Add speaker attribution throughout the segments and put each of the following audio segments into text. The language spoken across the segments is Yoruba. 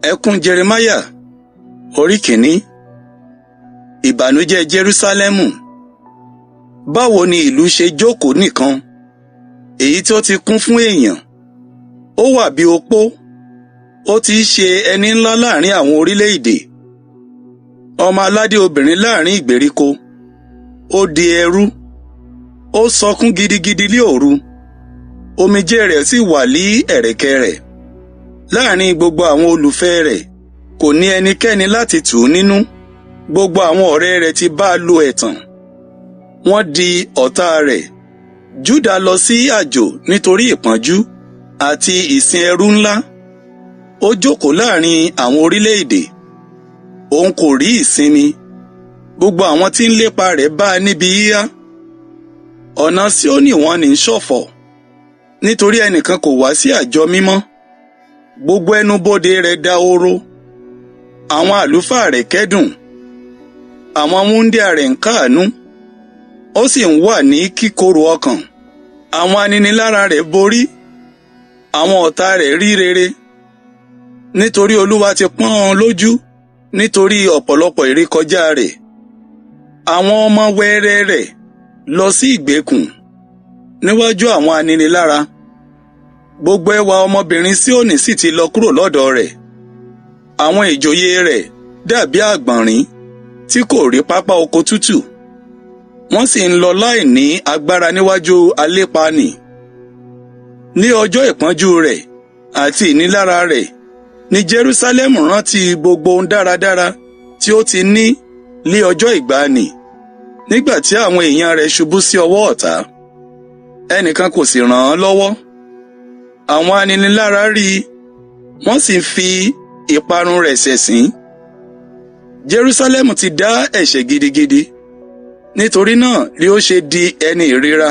Speaker 1: Ẹkún Jeremáyà orí kìíní. Ìbànújẹ́ Jerúsálẹ́mù. Báwo ni ìlú ṣe jókòó nìkan, èyí tí ó ti kún fún èèyàn? Ó wà bí opó, ó ti ṣe ẹni ńlá láàrin àwọn orílẹ̀-èdè. Ọmọ aládé obìnrin láàrin ìgbèríko, ó di ẹrú, ó sọkún gidigidi lé òru, omijé rẹ̀ sì wà lí ẹ̀rẹ̀kẹ́ rẹ̀. Láàrin gbogbo àwọn olùfẹ́ rẹ̀, kò ní ẹnikẹ́ni láti tù ú nínú. Gbogbo àwọn ọ̀rẹ́ rẹ̀ ti bá a lo ẹ̀tàn. Wọ́n di ọ̀tá rẹ̀. Júdà lọ sí àjò nítorí ìpọ́njú àti ìsìn ẹrú ńlá. Ó jókòó láàrin àwọn orílẹ̀-èdè. Òun kò rí ìsinmi. Gbogbo àwọn tí ń lépa rẹ̀ bá a níbi híhá. Ọ̀nà Síónì wọ́n ní ń ṣọ̀fọ̀, nítorí ẹnìkan kò wá sí àjọ mímọ́. Gbogbo ẹnubodè rẹ̀ dahoro. Àwọn àlùfáà rẹ̀ kẹ́dùn. Àwọn wúńdíá rẹ̀ ń káàánú. Ó sì ń wà ní kíkorò ọkàn. Àwọn aninilára rẹ̀ borí. Àwọn ọ̀tá rẹ̀ rí rere. Nítorí Olúwa ti pọ́n ọn lójú nítorí ọ̀pọ̀lọpọ̀ ìrékọjá rẹ̀. Àwọn ọmọ wẹrẹ rẹ̀ lọ sí ìgbèkùn níwájú àwọn aninilára. Gbogbo ẹwà ọmọbìnrin Síónì sì ti lọ kúrò lọ́dọ̀ rẹ̀. Àwọn ìjòyè rẹ̀ dàbí àgbọ̀nrín tí kò rí pápá oko tútù. Wọ́n sì ń lọ láìní agbára níwájú alépa nì. Ní ọjọ́ ìpọ́njú rẹ̀ àti ìnilára rẹ̀ ní Jerúsálẹ́mù rántí gbogbo ohun dáradára tí ó ti ní lé ọjọ́ ìgbàanì, nígbà tí àwọn èèyàn rẹ̀ ṣubú sí ọwọ́ ọ̀tá. Ẹnìkan kò sì ràn án lọ́wọ́. Àwọn aninilára rí i, wọ́n sì fi ìparun rẹ̀ ṣẹ̀sín. Jerúsálẹ́mù ti dá ẹ̀ṣẹ̀ gidigidi, nítorí náà ni ó ṣe di ẹni ìríra.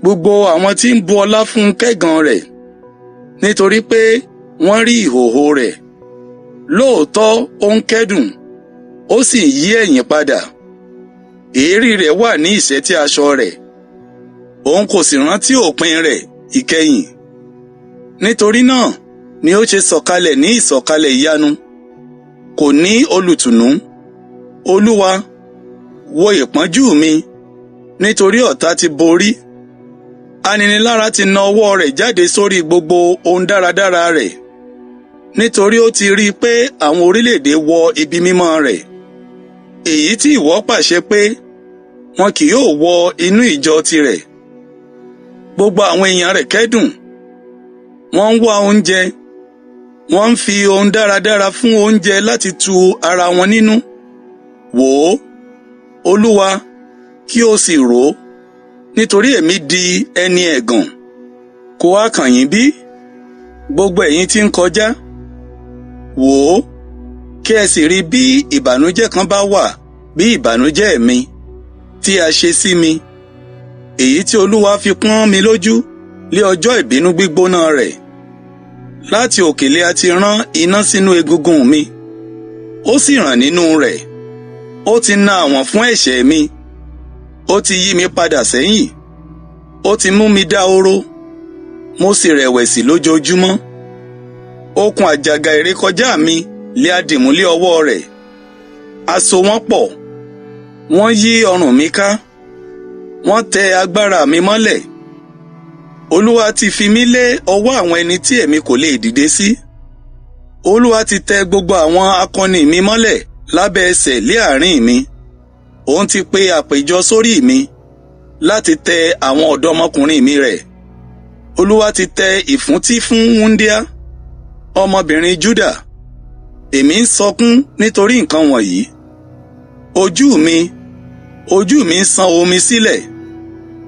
Speaker 1: Gbogbo àwọn tí ń bu ọlá fún un kẹ́gàn rẹ̀, nítorí pé wọ́n rí ìhòhò rẹ̀. Lóòótọ́ ó ń kẹ́dùn, ó sì ń yí ẹ̀yìn padà. Èérí rẹ̀ wà ní ìṣẹ́tí aṣọ rẹ̀. Òun kò sì rántí òpin rẹ̀ ìkẹyìn. Nítorí náà ni ó ṣe sọ̀kalẹ̀ ní ìsọ̀kalẹ̀ ìyanu. Kò ní olùtùnú. Olúwa, wo ìpọ́njú mi, nítorí ọ̀tá ti borí. Aninilára ti na ọwọ́ rẹ̀ jáde sórí gbogbo ohun dáradára rẹ̀. Nítorí ó ti rí i pé àwọn orílẹ̀-èdè wọ ibi mímọ́ rẹ̀. Èyí tí ìwọ pàṣẹ pé wọn kì yóò wọ inú ìjọ tirẹ̀. Gbogbo àwọn èèyàn rẹ̀ kẹ́dùn. Wọ́n ń wá oúnjẹ. Wọ́n ń fi ohun dáradára fún oúnjẹ láti tu ara wọn nínú. Wò ó, Olúwa, kí o sì rò ó, nítorí èmi di ẹni ẹ̀gàn. Kò ha kàn yín bí? Gbogbo ẹ̀yin tí ń kọjá. Wò ó, kí ẹ sì rí bí ìbànújẹ́ kan bá wà bí ìbànújẹ́ mi tí a ṣe sí mi, èyí tí Olúwa fi pọ́n mi lójú lé ọjọ́ ìbínú gbígbóná rẹ̀. Láti òkèlè a ti rán iná sínú egungun mi, ó sì ràn nínú rẹ̀. Ó ti na àwọ̀n fún ẹ̀ṣẹ̀ mi, ó ti yí mi padà sẹ́yìn, ó ti mú mi dahoro, mo sì rẹ̀wẹ̀sì lójoojúmọ́. Okùn àjàgà ìrékọjá mi lé a dìmú lé ọwọ́ rẹ̀. A so wọ́n pọ̀, wọ́n yí ọrùn mi ká, wọ́n tẹ agbára mi mọ́lẹ̀. Olúwa ti fi mí lé ọwọ́ àwọn ẹni tí èmi kò lè dìde sí. Olúwa ti tẹ gbogbo àwọn akọni mi mọ́lẹ̀ lábẹ́ ẹsẹ̀ lé àárín mi. Òun ti pe àpèjọ sórí mi láti tẹ àwọn ọ̀dọ́mọkùnrin mi rẹ̀. Olúwa ti tẹ ìfúntí fún wúńdíá, ọmọbìnrin Júdà. Èmi ń sọkún nítorí nǹkan wọ̀nyí. Ojú mi ń san omi sílẹ̀,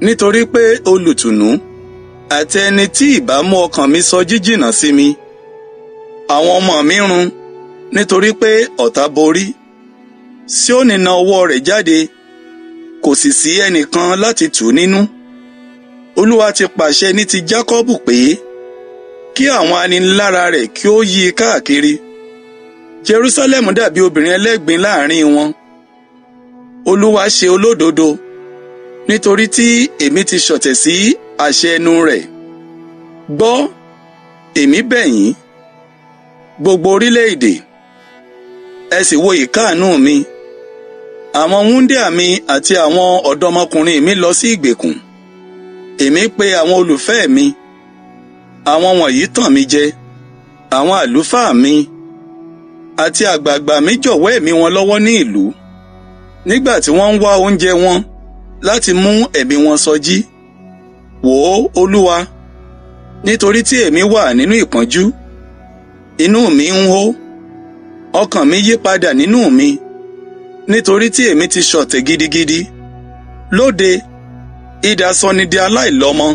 Speaker 1: nítorí pé olùtùnú àti ẹni tí ìbá mú ọkàn mi sọ jíjìnà sí mi. Àwọn ọmọ mi run nítorí pé ọ̀tá borí. Síónì na ọwọ́ rẹ̀ jáde, kò sì sí ẹnìkan láti tù ú nínú. Olúwa ti pàṣẹ ní ti Jákọ́bù pé kí àwọn aninilára rẹ̀ kí ó yí i káàkiri. Jerúsálẹ́mù dàbí obìnrin ẹlẹ́gbin láàrin wọn. Olúwa ṣe olódodo, nítorí tí èmi ti ṣọ̀tẹ̀ sí àṣẹ ẹnu rẹ̀. Gbọ́, èmi bẹ̀ yín. gbogbo orílẹ̀-èdè, ẹ sì wo ìkáàánú mi. Àwọn wúńdíá mi àti àwọn ọ̀dọ́mọkùnrin mi lọ sí ìgbèkùn. Èmi pe àwọn olùfẹ́ mi, àwọn wọ̀nyí tàn mí jẹ. Àwọn àlùfáà mi àti àgbààgbà mi jọ̀wọ́ ẹ̀mí wọn lọ́wọ́ ní ìlú, nígbà tí wọ́n ń wá oúnjẹ wọn láti mú ẹ̀mí wọn sọjí. Wò ó, Olúwa, nítorí tí èmi wà nínú ìpọ́njú, inú mi ń hó, ọkàn mi yí padà nínú mi, nítorí tí èmi ti ṣọ̀tẹ̀ gidigidi. Lóde, idà sọni di aláìlọ́mọ,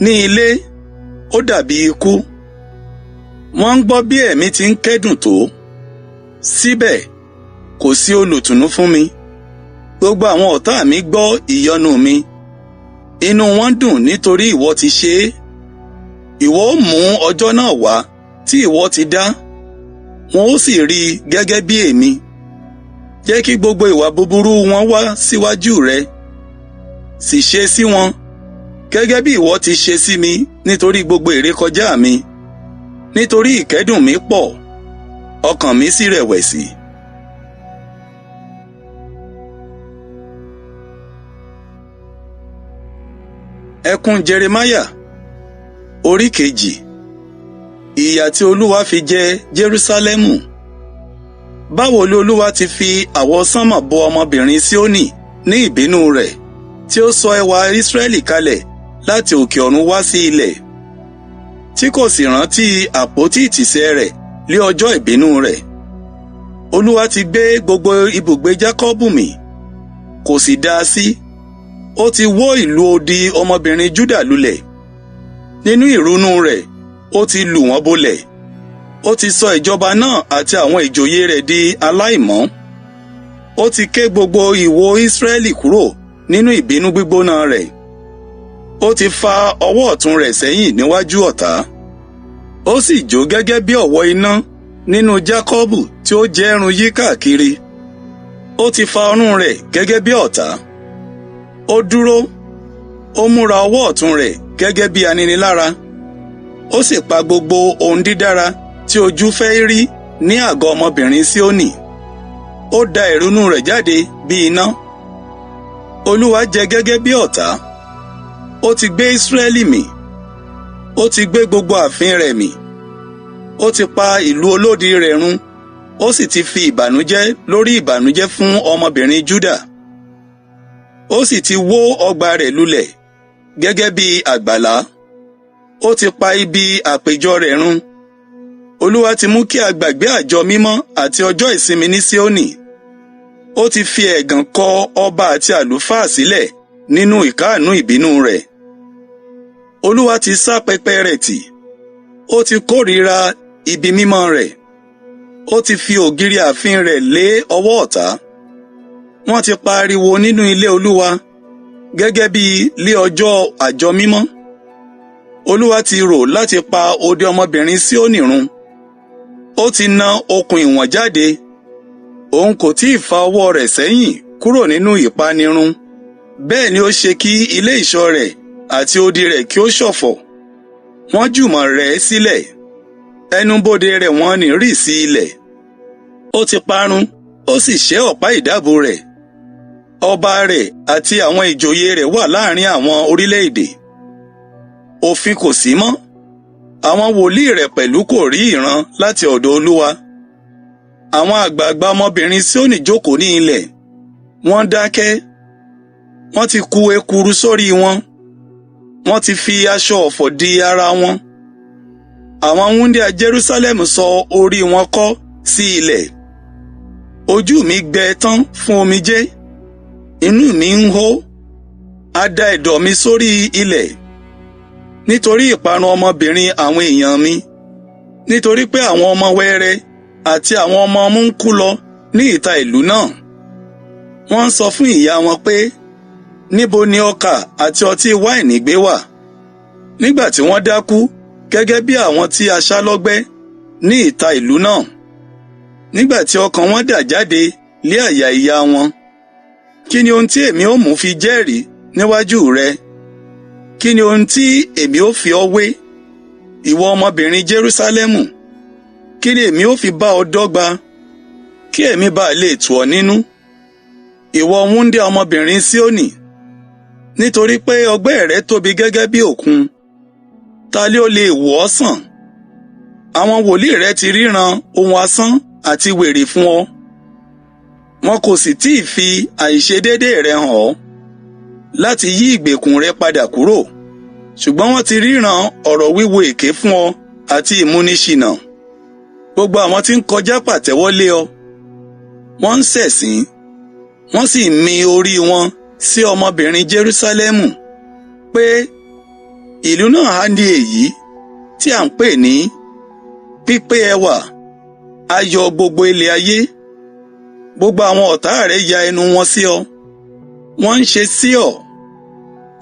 Speaker 1: ní ilé, ó dàbí ikú. Wọ́n ń gbọ́ bí ẹ̀mí ti ń kẹ́dùn tó, síbẹ̀ kò sí olùtùnú fún mi. Gbogbo àwọn ọ̀tá mi gbọ́ ìyọnu mi, inú wọn dùn nítorí ìwọ ti ṣe é. Ìwọ ó mú ọjọ́ náà wá tí ìwọ ti dá, wọn ó sì rí i gẹ́gẹ́ bí èmi. Jẹ́ kí gbogbo ìwà búburú wọn wá síwájú rẹ, sì ṣe sí wọn gẹ́gẹ́ bí ìwọ ti ṣe sí mi nítorí gbogbo ìrékọjá mi. Nítorí ìkẹ́dùn mi pọ̀, ọkàn mi sì rẹ̀wẹ̀sì. Ẹkún Jeremáyà, orí 2. Ìyà tí Olúwa fi jẹ Jerúsálẹ́mù. Báwo ni Olúwa ti fi àwọsánmọ̀ bo ọmọbìnrin Síónì ní ìbínú rẹ̀, tí ó sọ ẹwà Ísírẹ́lì kalẹ̀ láti òkè ọ̀run wá sí ilẹ̀, tí kò sì rántí àpótí ìtìsẹ̀ rẹ̀ lé ọjọ́ ìbínú rẹ̀. Olúwa ti gbé gbogbo ibùgbé Jákọ́bù mì, kò sì dá a sí. Ó ti wó ìlú odi ọmọbìnrin Júdà lulẹ̀. Nínú ìrunú rẹ̀, ó ti lù wọ́n bolẹ̀. Ó ti sọ ìjọba náà àti àwọn ìjòyè rẹ̀ di aláìmọ́. Ó ti ké gbogbo ìwo Ísírẹ́lì kúrò nínú ìbínú gbígbóná rẹ̀. Ó ti fa ọwọ́ ọ̀tún rẹ̀ sẹ́yìn níwájú ọ̀tá. Ó sì jó gẹ́gẹ́ bí ọ̀wọ́ iná nínú Jákọ́bù tí ó jẹ́run yí káàkiri. Ó ti fa ọrún rẹ̀ gẹ́gẹ́ bí ọ̀tá. Ó dúró, ó múra ọwọ́ ọ̀tún rẹ̀ gẹ́gẹ́ bí aninilára. Ó sì pa gbogbo ohun dídára tí ojú fẹ́ rí ní àgọ́ ọmọbìnrin Síónì. Ó da ìrunú rẹ̀ jáde bí iná. Olúwa jẹ gẹ́gẹ́ bí ọ̀tá. Ó ti gbé Ísírẹ́lì mì. Ó ti gbé gbogbo ààfin rẹ̀ mì. Ó ti pa ìlú olódi rẹ̀ run. Ó sì ti fi ìbànújẹ́ lórí ìbànújẹ́ fún ọmọbìnrin Júdà. Ó sì ti wó ọgbà rẹ̀ lulẹ̀ gẹ́gẹ́ bí àgbàlá. Ó ti pa ibi àpéjọ rẹ̀ run. Olúwa ti mú kí a gbàgbé àjọ mímọ́ àti ọjọ́ ìsinmi ní Síónì. Ó ti fi ẹ̀gàn kọ ọba àti àlùfáà sílẹ̀ nínú ìkáàánú ìbínú rẹ̀. Olúwa ti sá pẹpẹ rẹ̀ tì. Ó ti kórìíra ibi mímọ́ rẹ̀. Ó ti fi ògiri ààfin rẹ̀ lé ọwọ́ ọ̀tá. Wọ́n ti pa ariwo nínú ilé Olúwa gẹ́gẹ́ bí lé ọjọ́ àjọ mímọ́. Olúwa ti rò láti pa odi ọmọbìnrin Síónì run. Ó ti na okùn ìwọ̀n jáde. Òun kò tí ì fa ọwọ́ rẹ̀ sẹ́yìn kúrò nínú ìpanirun. Bẹ́ẹ̀ ni ó ṣe kí ilé ìṣọ́ rẹ̀ àti odi rẹ̀ kí ó ṣọ̀fọ̀. Wọ́n jùmọ̀ rẹ̀ sílẹ̀. Ẹnubodè rẹ̀ wọ́n ní rì sí ilẹ̀. Ó ti parun, ó sì ṣẹ́ ọ̀pá ìdábò rẹ̀. Ọba rẹ̀ àti àwọn ìjòyè rẹ̀ wà láàrin àwọn orílẹ̀-èdè. Òfin kò sí mọ́. Àwọn wòlíì rẹ̀ pẹ̀lú kò rí ìran láti ọ̀dọ̀ Olúwa. Àwọn àgbààgbà ọmọbìnrin Síónì jókòó ní ilẹ̀. Wọ́n dákẹ́. Wọ́n ti ku ekuru sórí wọn. Wọ́n ti fi aṣọ ọ̀fọ̀ di ara wọn. Àwọn wúńdíá Jerúsálẹ́mù sọ orí wọn kọ́ sí ilẹ̀. Ojú mi gbẹ tán fún omijé. Inú mi ń hó. A da ẹ̀dọ̀ mi sórí ilẹ̀. Nítorí ìparun ọmọbìnrin àwọn èèyàn mi. Nítorí pé àwọn ọmọ wẹrẹ àti àwọn ọmọ ọmú ń kú lọ ní ìta ìlú náà. Wọ́n ń sọ fún ìyá wọn pé, níbo ni ọkà àti ọtí wáìnì gbé wà? Nígbà tí wọ́n dákú gẹ́gẹ́ bí àwọn tí a ṣá lọ́gbẹ́ ní ìta ìlú náà. Nígbà tí ọkàn wọn dà jáde lé àyà ìyá wọn. Kí ni ohun tí èmi ó mú fi jẹ́rìí níwájú rẹ? Kí ni ohun tí èmi ó fi ọ́ wé, ìwọ ọmọbìnrin Jerúsálẹ́mù? Kí ni èmi ó fi bá ọ dọ́gba, kí èmi bá lè tù ọ́ nínú, ìwọ wúńdíá ọmọbìnrin Síónì? Nítorí pé ọgbẹ́ rẹ tóbi gẹ́gẹ́ bí òkun, ta lé ó lè wò ọ́ sàn? Àwọn wòlíì rẹ ti ríran ohun asán àti wèrè fún ọ. Wọn kò sì tí ì fi àìṣedéédéé rẹ hàn ọ́ láti yí ìgbèkùn rẹ padà kúrò, ṣùgbọ́n wọ́n ti ríran ọ̀rọ̀ wíwo èké fún ọ àti ìmúniṣìnà. Gbogbo àwọn tí ń kọjá pàtẹ́wọ́ lé ọ, wọ́n ń ṣẹ̀sín, wọ́n sì mì orí wọn sí ọmọbìnrin Jerúsálẹ́mù pé, ìlú náà há ní èyí tí à ń pè ní pípé ẹwà, ayọ̀ gbogbo ilẹ̀ ayé. Gbogbo àwọn ọ̀tá rẹ̀ ya ẹnu wọn sí ọ, wọ́n ń ṣe sí ọ,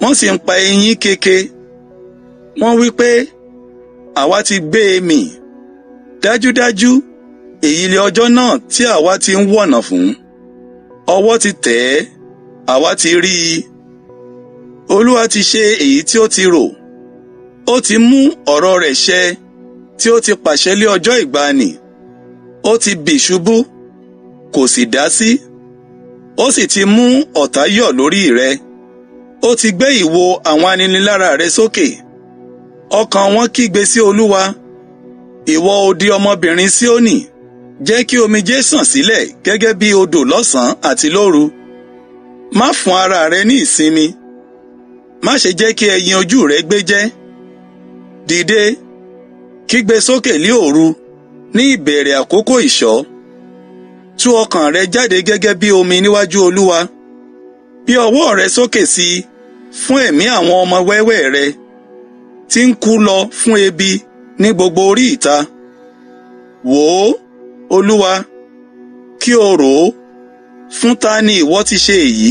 Speaker 1: wọ́n sì ń pa eyín keke. Wọ́n wí pé, àwa ti gbé e mì. Dájúdájú èyí lé ọjọ́ náà tí àwa ti ń wọ̀nà fún. Ọwọ́ ti tẹ̀ ẹ́, àwa ti rí i. Olúwa ti ṣe èyí tí ó ti rò. Ó ti mú ọ̀rọ̀ rẹ̀ ṣẹ tí ó ti pàṣẹ lé ọjọ́ ìgbàanì. Ó ti bì ṣubú, kò sì dá sí. Ó sì ti mú ọ̀tá yọ̀ lórí rẹ. Ó ti gbé ìwo àwọn aninilára rẹ sókè. Ọkàn wọn kígbe sí Olúwa. Ìwọ odi ọmọbìnrin Síónì, jẹ́ kí omijé sàn sílẹ̀ gẹ́gẹ́ bí odò lọ́sàn-án àti lóru. Má fún ara rẹ ní ìsinmi. Má ṣe jẹ́ kí ẹyin ojú rẹ gbé jẹ́. Dìde, kígbe sókè lí òru ní ìbẹ̀rẹ̀ àkókò ìṣọ́. Tú ọkàn rẹ jáde gẹ́gẹ́ bí omi níwájú Olúwa. Bí ọwọ́ rẹ sókè sí i fún ẹ̀mí àwọn ọmọ wẹ́wẹ́ rẹ tí ń kú lọ fún ebi ní gbogbo orí ìta. Wò ó, Olúwa, kí o rò ó, fún ta ni ìwọ ti ṣe èyí?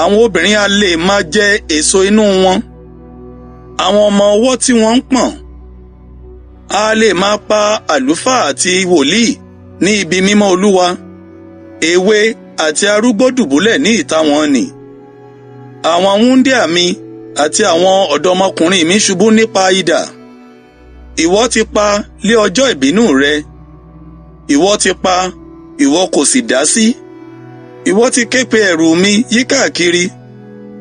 Speaker 1: Àwọn obìnrin a lè máa jẹ èso inú wọn. Àwọn ọmọ ọwọ́ tí wọ́n ń pọ̀n a lè máa pa àlùfáà àti wòlíì ní ibi mímọ́ Olúwa. Èwe àti arúgbó dùbúlẹ̀ ní ìta wọn nì. Àwọn wúńdíá mi àti àwọn ọ̀dọ́mọkùnrin mi ṣubú nípa idà. Ìwọ ti pa lé ọjọ́ ìbínú rẹ. Ìwọ ti pa, ìwọ kò sì dá sí. Ìwọ ti ké pe ẹ̀rù mi yíkákiri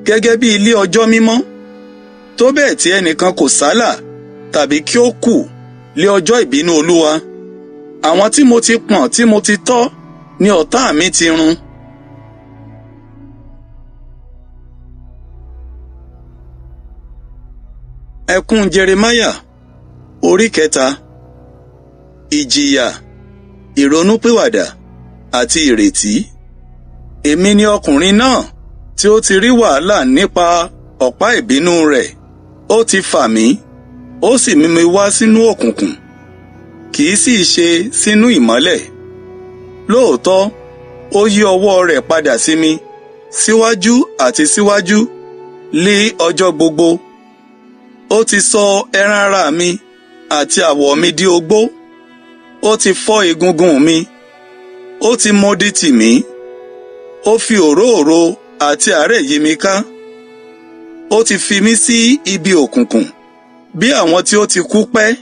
Speaker 1: gẹ́gẹ́ bí ilé ọjọ́ mímọ́, tó bẹ́ẹ̀ tí ẹnìkan kò sálà tàbí kí ó kù lé ọjọ́ ìbínú Olúwa. Àwọn tí mo ti pọ̀n tí mo ti tọ́ ni ọ̀tá mi ti run. Ẹkún Jeremáyà orí 3. Ìjìyà, ìrònúpìwàdà àti ìrètí. Èmi ni ọkùnrin náà tí ó ti rí wàhálà nípa ọ̀pá ìbínú rẹ̀. Ó ti fà mí, ó sì mú mi wá sínú òkùnkùn, kì í sì ṣe sínú ìmọ́lẹ̀. Lóòótọ́, ó yí ọwọ́ rẹ̀ padà sí mi, síwájú àti síwájú, lé ọjọ́ gbogbo. Ó ti sọ ẹran ara mi àti àwọ̀ mi di ogbó. Ó ti fọ́ egungun mi. Ó ti modi tì mí. Ó fi òróòro àti àárẹ̀ yí mi ká. Ó ti fi mí sí ibi òkùnkùn bí àwọn tí ó ti kú pẹ́.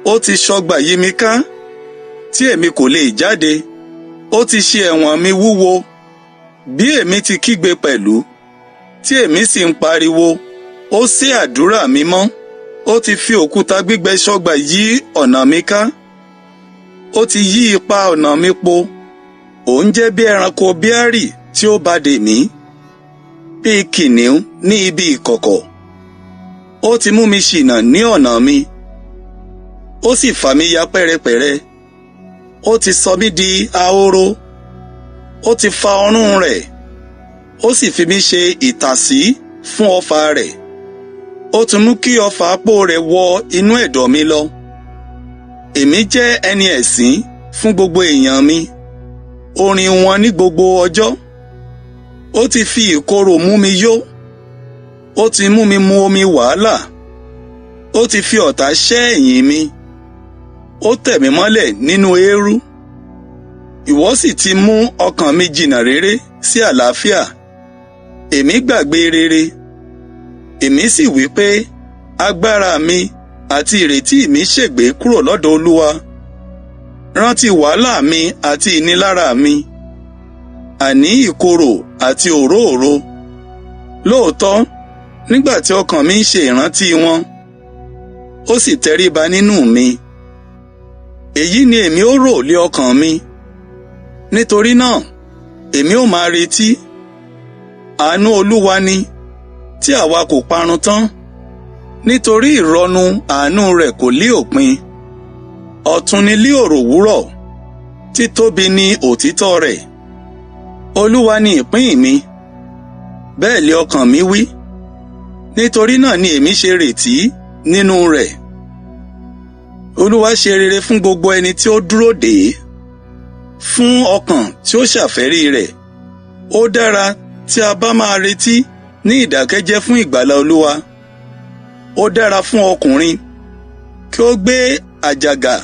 Speaker 1: Ó ti ṣọgbà yí mi ká tí èmi kò lè jáde. Ó ti ṣe ẹ̀wọ̀n mi wúwo bí èmi ti kígbe pẹ̀lú, tí èmi sì ń pariwo. Ó sé àdúrà mi mọ́. Ó ti fi òkúta gbígbẹ ṣọgbà yí ọ̀nà mi ká. Ó ti yí ipa ọ̀nà mi po. Ó ń jẹ́ bí ẹranko bíárì tí ó ba dè mí, bí kìnìún ní ibi ìkọ̀kọ̀. Ó ti mú mi ṣìnà ní ọ̀nà mi. Ó sì fà mí ya pẹ́rẹpẹ̀rẹ. Ó ti sọ mí di ahoro. Ó ti fa ọrún rẹ̀. Ó sì fi mí ṣe ìtàsí fún ọfà rẹ̀. Ó ti mú kí ọfà apó rẹ̀ wọ inú ẹ̀dọ̀ mi lọ. Èmi jẹ́ ẹni ẹ̀sín fún gbogbo èèyàn mi. Orin wọn ní gbogbo ọjọ́. Ó ti fi ìkorò mú mi yó. Ó ti mú mi mu omi wàhálà. Ó ti fi ọ̀tá ṣẹ́ ẹ̀yìn mi. Ó tẹ̀ mí mọ́lẹ̀ nínú eérú. Ìwọ sì ti mú ọkàn mi jìnnà réré sí àlàáfíà. Èmi gbàgbé rere. Èmi sì wí pé, agbára mi àti ìrètí mi ṣègbé kúrò lọ́dọ̀ Olúwa. Rántí wàhálà mi àti ìnilára mi, àní ìkorò àti òróòro. Lóòótọ́, nígbà tí ọkàn mi ń ṣe ìrántí wọn, ó sì tẹríba nínú mi. Èyí ni èmi ó rò lé ọkàn mi. Nítorí náà, èmi ó máa retí. Àánú Olúwa ni tí àwa kò parun tán, nítorí ìrọnu àánú rẹ̀ kò lé òpin. Ọ̀tun ni lí òròwúrọ̀, títóbi ni òtítọ́ rẹ̀. Olúwa ni ìpín mi, bẹ́ẹ̀ lé ọkàn mi wí. Nítorí náà ni èmi ṣe retí nínú rẹ̀. Olúwa ṣe rere fún gbogbo ẹni tí ó dúró dè é, fún ọkàn tí ó ṣàfẹ́rí rẹ̀. Ó dára tí a bá máa retí ní ìdákẹ́jẹ́ fún ìgbàlà Olúwa. Ó dára fún ọkùnrin kí ó gbé àjàgà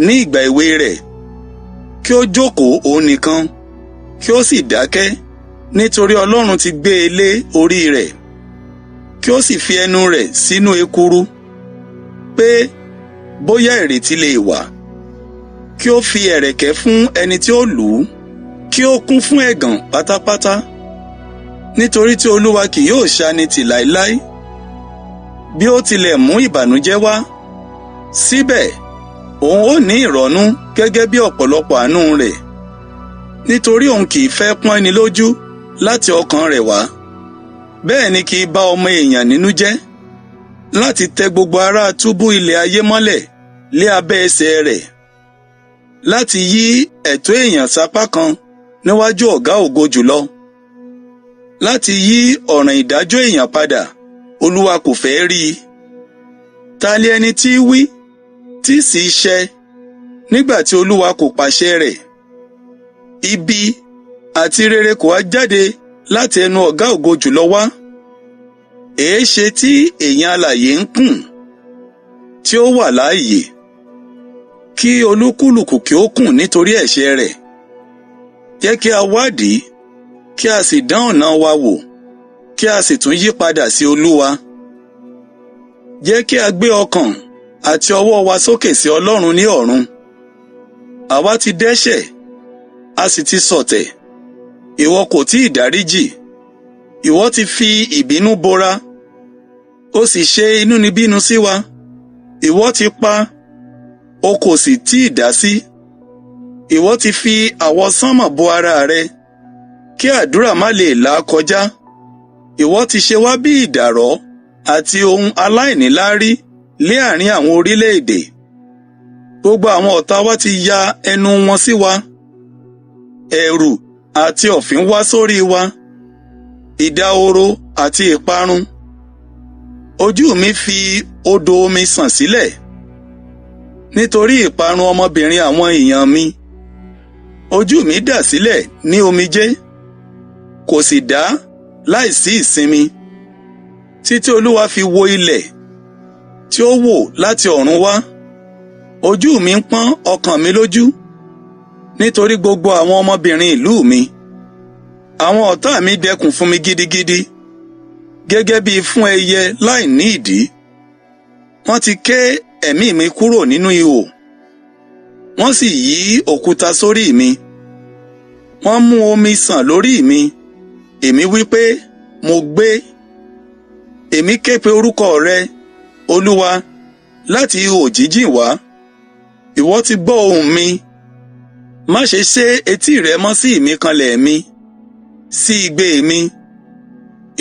Speaker 1: ní ìgbà èwe rẹ̀, kí ó jókòó òun nìkan, kí ó sì dákẹ́, nítorí Ọlọ́run ti gbé e lé orí rẹ̀, kí ó sì fi ẹnu rẹ̀ sínú ekuru, pé bóyá ìrètí lè wà. Kí ó fi ẹ̀rẹ̀kẹ́ fún ẹni tí ó lù ú, kí ó kún fún ẹ̀gàn pátápátá, nítorí tí Olúwa kì yóò ṣani tì láéláé. Bí ó tilẹ̀ mú ìbànújẹ́ wá, síbẹ̀ òun ó ní ìrọ́nú gẹ́gẹ́ bí ọ̀pọ̀lọpọ̀ àánú rẹ̀, nítorí òun kì í fẹ́ pọ́n ẹni lójú láti ọkàn rẹ̀ wá, bẹ́ẹ̀ ni kì í bá ọmọ èèyàn nínú jẹ́, láti tẹ gbogbo ará túbú ilẹ̀ ayé mọ́lẹ̀ lé abẹ́ ẹsẹ̀ rẹ̀, láti yí ẹ̀tọ́ èèyàn sápá kan níwájú ọ̀gá ògo jùlọ, láti yí ọ̀ràn ìdájọ́ èèyàn padà. Olúwa kò fẹ́ rí i. Ta li ẹni tí wí tí sì ṣẹ nígbà tí Olúwa kò pàṣẹ rẹ̀? Ibi àti rere kò ha jáde láti ẹnu ọ̀gá ògo jùlọ wá? Èéṣe tí èèyàn alààyè ń kùn tí ó wà láàyè? Kí olúkúlùkù kí ó kùn nítorí ẹ̀ṣẹ̀ rẹ̀. Jẹ́ kí a wádìí, kí a sì dán ọ̀nà wa wò, kí a sì tún yí padà sí Olúwa. Jẹ́ kí a gbé ọkàn àti ọwọ́ wa sókè sí Ọlọ́run ní ọ̀run. Àwa ti dẹ́ṣẹ̀, a sì ti ṣọ̀tẹ̀. Ìwọ kò tí ì dáríjì. Ìwọ ti fi ìbínú bora, ó sì ṣe inúnibíni sí wa. Ìwọ ti pa, o kò sì tí ì dá sí. Ìwọ ti fi àwọsánmọ̀ bo ara rẹ, kí àdúrà má lè là á kọjá. Ìwọ ti ṣe wá bí ìdàrọ́ àti ohun aláìníláárí lé àárín àwọn orílẹ̀-èdè. Gbogbo àwọn ọ̀tá wa ti ya ẹnu wọn sí wa. Ẹ̀rù àti ọ̀fìn wá sórí wa, ìdahoro àti ìparun. Ojú mi fi odò omi sàn sílẹ̀ nítorí ìparun ọmọbìnrin àwọn èèyàn mi. Ojú mi dà sílẹ̀ ní omijé, kò sì dá láìsí ìsinmi, títí Olúwa fi wo ilẹ̀, tí ó wò láti ọ̀run wá. Ojú mi ń pọ́n ọkàn mi lójú nítorí gbogbo àwọn ọmọbìnrin ìlú mi. Àwọn ọ̀tá mi dẹkùn fún mi gidigidi, gẹ́gẹ́ bí fún ẹyẹ láì ní ìdí. Wọ́n ti ké ẹ̀mí mi kúrò nínú ihò, wọ́n sì yí òkúta sórí mi. Wọ́n mú omi sàn lórí mi. Èmi wí pé, mo gbé. Èmi ké pe orúkọ rẹ, Olúwa, láti ihò jíjìn wá. Ìwọ ti gbọ́ ohùn mi. Má ṣe sé etí rẹ mọ́ sí ìmíkanlẹ̀ mi, sí igbe mi.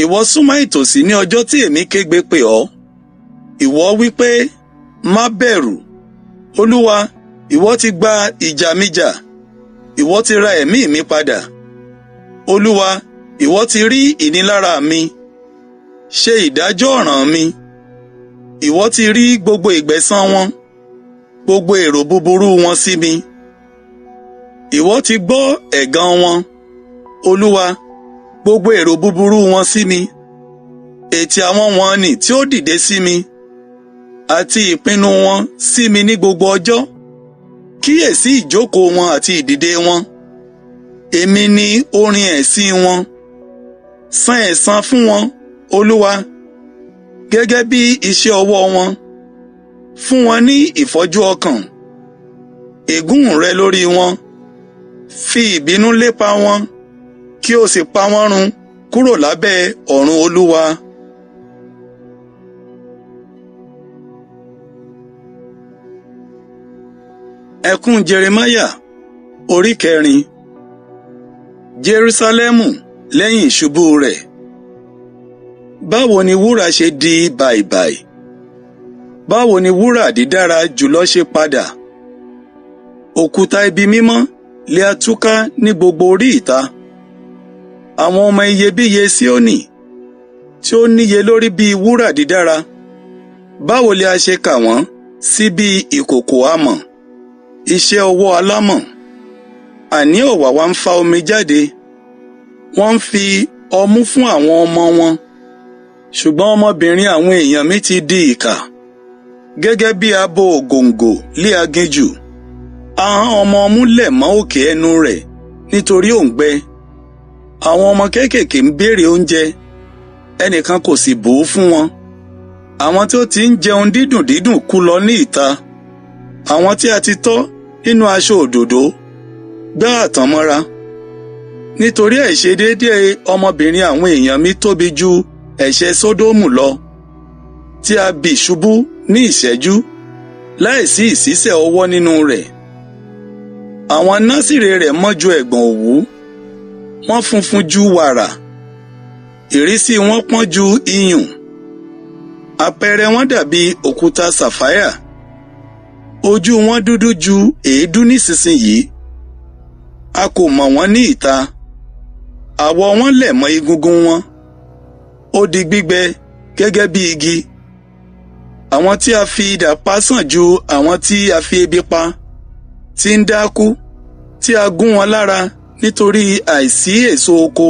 Speaker 1: Ìwọ súnmọ́ ìtòsí ní ọjọ́ tí èmi kégbe pè ọ́. Ìwọ wí pé, má bẹ̀rù. Olúwa, ìwọ ti gba ìjà mi jà. Ìwọ ti ra ẹ̀mí mi padà. Olúwa, ìwọ ti rí ìnilára mi. Ṣe ìdájọ́ ọ̀ràn mi. Ìwọ ti rí gbogbo ìgbẹ̀san wọn, gbogbo èrò búburú wọn sí mi. Ìwọ ti gbọ́ ẹ̀gàn wọn, Olúwa, gbogbo èrò búburú wọn sí mi. Ètè àwọn wọ̀nnì tí ó dìde sí mi, àti ìpinnu wọn sí mi ní gbogbo ọjọ́. Kíyèsí ìjókòó wọn àti ìdìde wọn. Èmi ni orin ẹ̀sín wọn. San ẹ̀san fún wọn, Olúwa, gẹ́gẹ́ bí iṣẹ́ ọwọ́ wọn. Fún wọn ní ìfọ́jú ọkàn. Ègún rẹ lórí wọn. Fi ìbínú lépa wọn, kí o sì pa wọ́n run kúrò lábẹ́ ọ̀run Olúwa. Ẹkún Jeremáyà orí kẹrin. Jerúsálẹ́mù lẹ́yìn ìṣubú rẹ̀. Báwo ni wúrà ṣe di bàìbàì? Báwo ni wúrà dídára jùlọ ṣe padà? Òkúta ibi mímọ́ lè a túká ní gbogbo orí ìta. Àwọn ọmọ iyebíye Síónì tí ó níye lórí bíi wúrà dídára, báwo lè a ṣe kà wọ́n sí bí ìkòkò amọ̀, iṣẹ́ ọwọ́ alámọ̀? Àní ọ̀wàwà ń fa omi jáde, wọ́n ń fi ọmú fún àwọn ọmọ wọn. Ṣùgbọ́n ọmọbìnrin àwọn èèyàn mi ti di ìkà, gẹ́gẹ́ bí abo ògòǹgò lé aginjù. Ahọ́n ọmọ ọmú lẹ̀ mọ́ òkè ẹnu rẹ̀ nítorí òǹgbẹ. Àwọn ọmọ kéékèèké ń béèrè oúnjẹ, ẹnìkan kò sì bù ú fún wọn. Àwọn tí ó ti ń jẹun dídùn dídùn kú lọ ní ìta. Àwọn tí a ti tọ́ nínú aṣọ òdòdó gbá àtàn mọ́ra. Nítorí àìṣedéédéé ọmọbìnrin àwọn èèyàn mi tóbi ju ẹ̀ṣẹ̀ Sódómù lọ, tí a bì ṣubú ní ìṣẹ́jú, láìsí ìṣísẹ̀ ọwọ́ nínú rẹ̀. Àwọn Násìrè rẹ̀ mọ́ ju ẹ̀gbọ̀n òwú, wọ́n funfun ju wàrà, ìrísí wọn pọ́n ju iyùn. Àpẹẹrẹ wọn dàbí òkúta sàfáyà, ojú wọn dúdú ju èédú nísinsìnyí. A kò mọ̀ wọ́n ní ìta, àwọ̀ wọn lẹ̀ mọ́ egungun wọn, ó di gbígbẹ gẹ́gẹ́ bí igi. Àwọn tí a fi idà pa sàn ju àwọn tí a fi ebi pa, tí ń dákú, tí a gún wọn lára nítorí àìsí èso oko.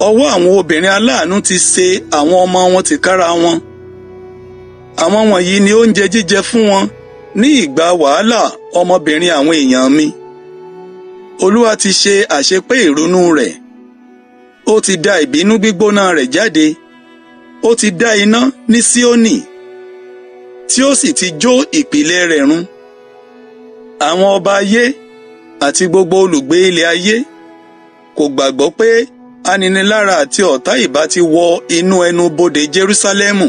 Speaker 1: Ọwọ́ àwọn obìnrin aláàánú ti ṣe àwọn ọmọ wọn tìkára wọn. Àwọn wọ̀nyí ni oúnjẹ jíjẹ fún wọn ní ìgbà wàhálà ọmọbìnrin àwọn èèyàn mi. Olúwa ti ṣe àṣepé ìrunú rẹ̀. Ó ti da ìbínú gbígbóná rẹ̀ jáde. Ó ti dá iná ní Síónì, tí ó sì ti jó ìpìlẹ̀ rẹ̀ run. Àwọn ọba ayé àti gbogbo olùgbé ilẹ̀ ayé kò gbàgbọ́ pé aninilára àti ọ̀tá ìbá ti wọ inú ẹnu bodè Jerúsálẹ́mù.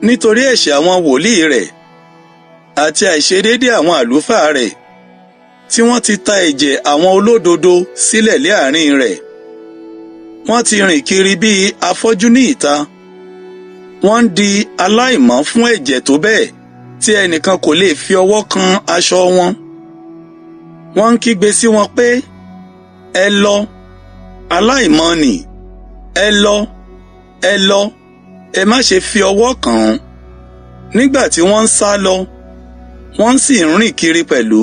Speaker 1: Nítorí ẹ̀ṣẹ̀ àwọn wòlíì rẹ̀ àti àìṣedéédé àwọn àlùfáà rẹ̀, tí wọ́n ti ta ẹ̀jẹ̀ àwọn olódodo sílẹ̀ lé àárín rẹ̀. Wọ́n ti rìn kiri bí afọ́jú ní ìta. Wọ́n ń di aláìmọ́ fún ẹ̀jẹ̀ tó bẹ́ẹ̀ tí ẹnìkan kò lè fi ọwọ́ kan aṣọ wọn. Wọ́n ń kígbe sí wọn pé, ẹ lọ, aláìmọ́ nì, ẹ lọ, ẹ lọ, ẹ má ṣe fi ọwọ́ kàn án. Nígbà tí wọ́n ń sá lọ, wọ́n sì ń rìn kiri pẹ̀lú.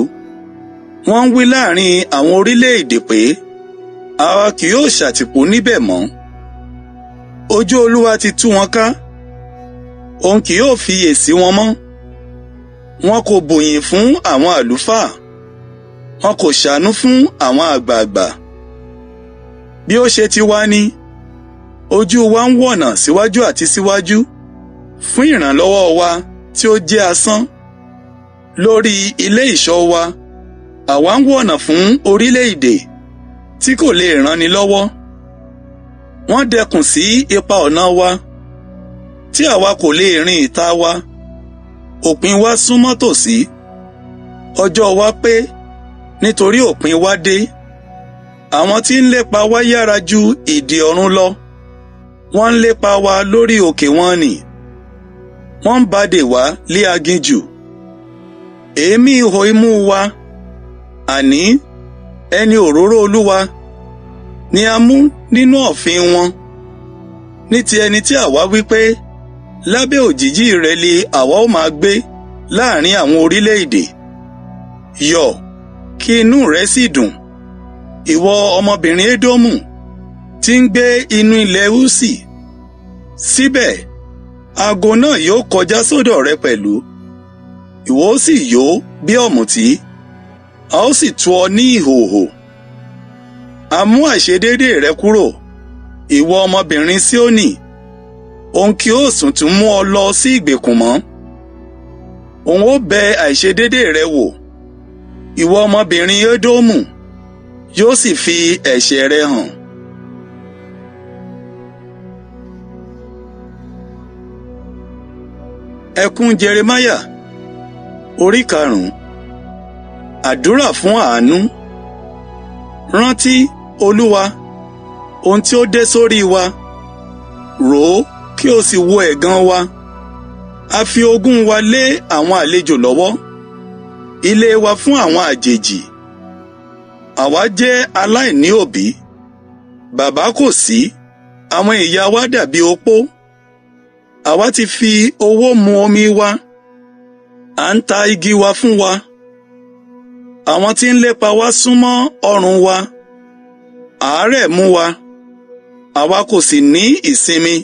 Speaker 1: Wọ́n ń wí láàrin àwọn orílẹ̀-èdè pé, àwa kì yóò ṣàtìpó níbẹ̀ mọ́. Ojú Olúwa ti tú wọn ká, òun kì yóò fiyè sí wọn mọ́. Wọn kò bòyìn fún àwọn àlùfáà, wọn kò ṣàánú fún àwọn àgbààgbà. Bí ó ṣe ti wá ní, ojú wa ń wọ̀nà síwájú àti síwájú fún ìrànlọ́wọ́ wa tí ó jẹ́ asán. Lórí ilé ìṣọ́ wa, àwa ń wọ̀nà fún orílẹ̀-èdè tí kò lè ranni lọ́wọ́. Wọ́n dẹkùn sí ipa ọ̀nà wa, tí àwa kò lè rin ìta wa. Òpin wa súnmọ́ tòsí. Ọjọ́ wa pé, nítorí òpin wa dé. Àwọn tí ń lépa wa yára ju ìdì ọ̀run lọ. Wọ́n ń lépa wa lórí òkè wọn nì. Wọ́n ń badè wá lé aginjù. Èémí ihò imú wa, àní ẹni òróró Olúwa, ni a mú nínú ọ̀fìn wọn. Ní ti ẹni tí àwa wí pé, lábẹ́ òjìji rẹ̀ li àwa ó máa gbé láàrin àwọn orílẹ̀-èdè. Yọ̀, kí inú rẹ sì dùn, ìwọ ọmọbìnrin Édómù, tí ń gbé inú ilẹ̀ Úsì. Síbẹ̀, ago náà yóò kọjá sọ́dọ̀ rẹ pẹ̀lú. Ìwọ ó sì yó bí ọ̀mùtí, a ó sì tú ọ ní ìhòhò. A mú àìṣedéédé rẹ kúrò, ìwọ ọmọbìnrin Síónì. Òun kì ó sì tún mú ọ lọ sí ìgbèkùn mọ́. Òun ó bẹ àìṣedéédé rẹ wò. Ìwọ ọmọbìnrin Édómù yóò sì fi ẹ̀ṣẹ̀ rẹ hàn. Ẹkún Jeremáyà orí 5. Àdúrà fún àánú. Rántí, Olúwa, ohun tí ó dé sórí wa, rò ó kí o sì wo ẹ̀gàn wa. A fi ogún wa lé àwọn àlejò lọ́wọ́, ilé wa fún àwọn àjèjì. Àwa jẹ́ aláìní òbí, bàbá kò sí, àwọn ìyá wa dàbí opó. Àwa ti fi owó mu omi wa, à ń ta igi wa fún wa. Àwọn tí ń lépa wa súnmọ́ ọrùn wa, àárẹ̀ mú wa, àwa kò sì ní ìsinmi.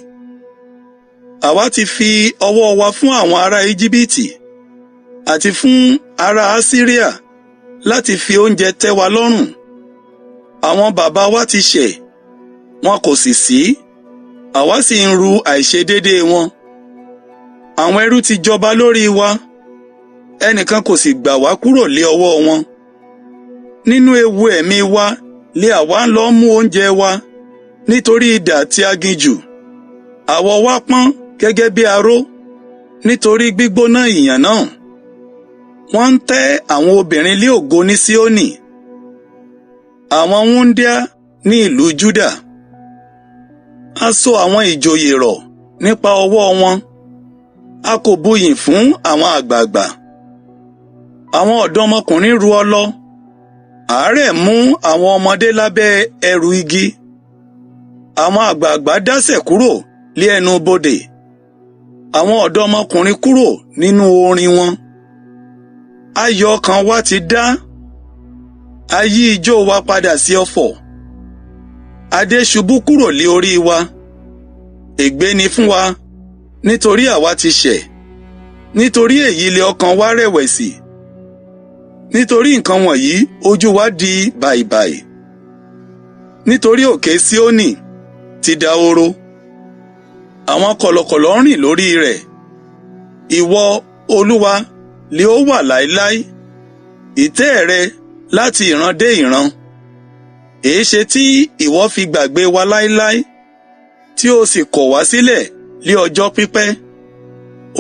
Speaker 1: Àwa ti fi ọwọ́ wa fún àwọn ará Íjíbítì àti fún ará Asiria láti fi oúnjẹ tẹ́ wa lọ́rùn. Àwọn bàbá wa ti ṣẹ̀, wọn kò sì sí, àwa sì ń ru àìṣedéédéé wọn. Àwọn ẹrú ti jọba lórí wa, ẹnìkan kò sì gbà wá kúrò lé ọwọ́ wọn. Nínú ewu ẹ̀mí wa lé àwa ń lọ mú oúnjẹ wa, nítorí idà tí aginjù. Àwọ̀ wa pọ́n gẹ́gẹ́ bí aró, nítorí gbígbóná ìyàn náà. Wọ́n ń tẹ́ àwọn obìnrin lé ògo ní Síónì, àwọn wúńdíá ní ìlú Júdà. A so àwọn ìjòyè rọ̀ nípa ọwọ́ wọn, a kò buyìn fún àwọn àgbààgbà. Àwọn ọ̀dọ́mọkùnrin ru ọlọ, àárẹ̀ mú àwọn ọmọdé lábẹ́ ẹrù igi. Àwọn àgbààgbà dásẹ̀ kúrò lé ẹnu bodè, àwọn ọ̀dọ́mọkùnrin kúrò nínú orin wọn. Ayọ̀ ọkàn wa ti dá, a yí ijó wa padà sí ọ̀fọ̀. Adé ṣubú kúrò lé orí wa, ègbé ni fún wa, nítorí àwa ti ṣẹ̀. Nítorí èyí lé ọkàn wa rẹ̀wẹ̀sì. Nítorí nǹkan wọ̀nyí ojú wa di bàìbàì. Nítorí òkè Síónì ti dahoro, àwọn kọ̀lọ̀kọ̀lọ̀ ń rìn lórí rẹ̀. Ìwọ, Olúwa, lé ó wà láéláé, ìtẹ́ rẹ láti ìran dé ìran. Èéṣe tí ìwọ fi gbàgbé wa láéláé, tí o sì kọ̀ wá sílẹ̀ lé ọjọ́ pípẹ́?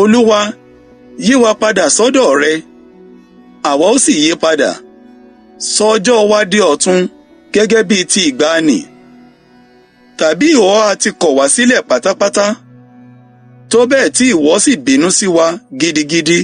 Speaker 1: Olúwa, yí wa padà sọ́dọ̀ rẹ, àwa ó sì yí padà. Sọ ọjọ́ wa di ọ̀tun gẹ́gẹ́ bí ti ìgbàanì. Tàbí ìwọ ha ti kọ̀ wá sílẹ̀ pátápátá, tó bẹ́ẹ̀ tí ìwọ sì bínú sí wa gidigidi?